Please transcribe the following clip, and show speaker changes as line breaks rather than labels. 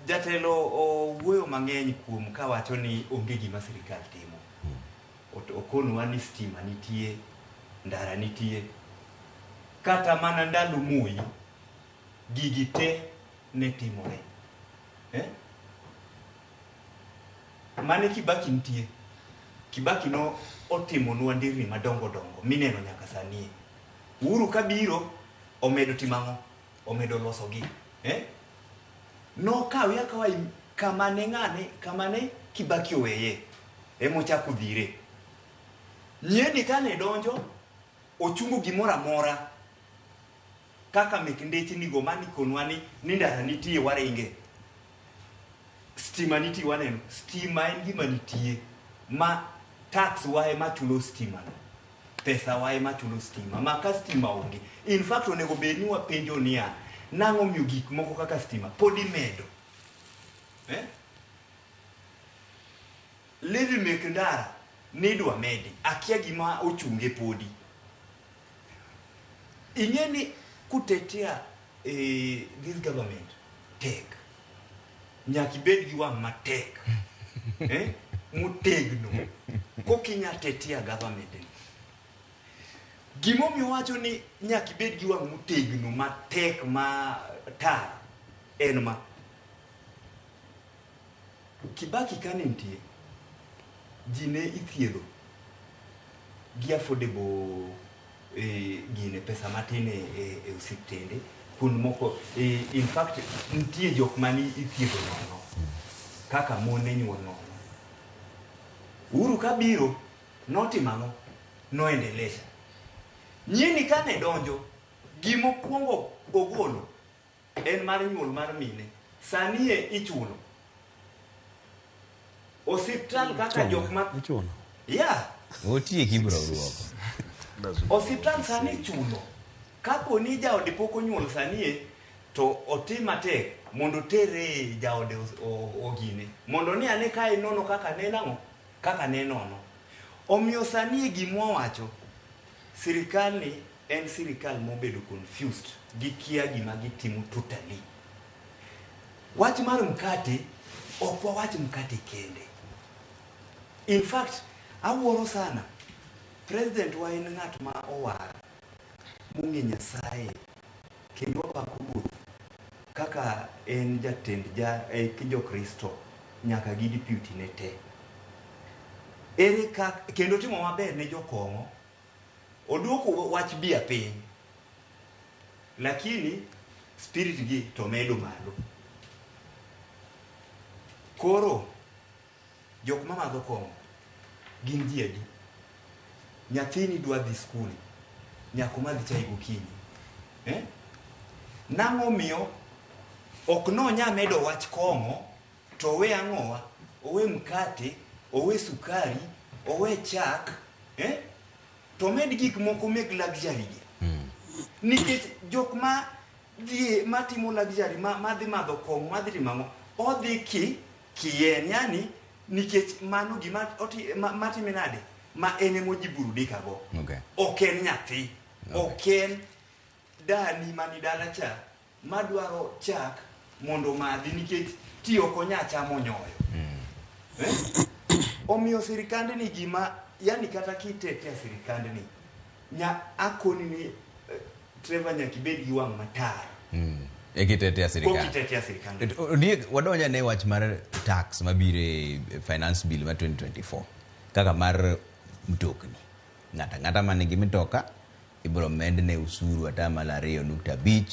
Jatelo owuoyo mang'eny kuom kawacho ni onge gima sirikal timo. Okonwa ni stima nitie, ndara nitie. Kata mana ndalo Moi, gigi te ne timore. Eh? Mane Kibaki nitie. Kibaki no otimonwa nderni madongo dongo mineno nyaka sani. Uhuru kabiro omedo timo ang'o? Omedo losogi. Eh? Nokawe akawa kama ne ng'ane, kama ne Kibaki oweye, emochako dhire. Nyieni kane donjo, ochungo gimoro amora kaka mek ndechnigo manikonwa ni ndara nitie waringe. Stima nitie waneno. Stima en gima nitie ma tax wa ema chulo stima no. Pesa wa ema chulo stima. Ma ka stima onge. In fact onego bed ni wapenjo niya, nang'o omiyo gik moko kaka stima pod imedo? Eh? Levy mek ndara nidwa medi. Akia gima ochunge podi. Ing'e ni kutetea this government tek. Nyaka ibed gi wang' matek. Eh? Motegno. Kokinya tetea government ni. Gimomiyo wacho ni nyaka ibed gi wang' motegno matek ma tar en ma. Kibaki kane nitie, ji ne ithiedho gi affordable gine pesa matin e osiptende kuond moko. In fact nitie jok mane ithiedho nono kaka mon ne nyuol nono. Uhuru kabiro notimo ang'o? Noendelesha. Nyieni kane donjo gimokwongo ogolo en mar nyuol mar mine. Sani e ichulo. Osiptal kaka jok ma
Ichulo.
Yeah.
Otieki ibiro duoko.
Osiptal sani ichulo. Kapo ni jaode pok onyuol sani e, to otim matek mondo otere jaode ogine. Mondo ni ane ka en nono kaka ne nang'o? Kaka ne nono. Omiyo sani e gima wawacho, sirikal ni en sirikal mobedo confused. Gikia gima gitimo totally. Wach mar mkate, ok wawach mkate kende. In fact, awuoro sana. President wa en ng'at ma owar, mong'e Nyasaye, kendo wapako Ruoth kaka en jatend jo-Kristo nyaka gi deputy ne te. Ere kaka, kendo timo maber ne jokong'o, oduoko wach bia piny, lakini spirit gi to medo malo. Koro, jok mamadho kong'o gin ji adi? Nyathini dwa dhi skul, nyaka omadh chai gokinyi. Eh? Nang'o miyo ok nonya medo wach kong'o to owe ang'owa? Owe mkate, owe sukari, owe chak, eh? To med gik moko meg luxury gi. Nikech jok ma dhi matimo luxury ma dhi madho kong'o, madhi timo ang'o, odhi kien, yani nikech mano gima matime nade? Ma en ema ojiburudika go.
Okay.
Ok en nyathi. Ok en dani mani dala cha madwaro chak mondo omadhi nikech ti ok onya chamo nyoyo. Eh? Omiyo sirikandni gima, yani kata kitetea sirikandni, nya akoni ni Trevor nyaka ibed gi wang' matar.
E kitetea sirikal.
Kokitetea sirikandni.
Ondiek, wadonjo ane wach mar tax mabiro e finance bill mar 2024 kaka mar mtokni. Ng'ato ang'ata man nigi mtoka ibiro medne usuru 2.5%.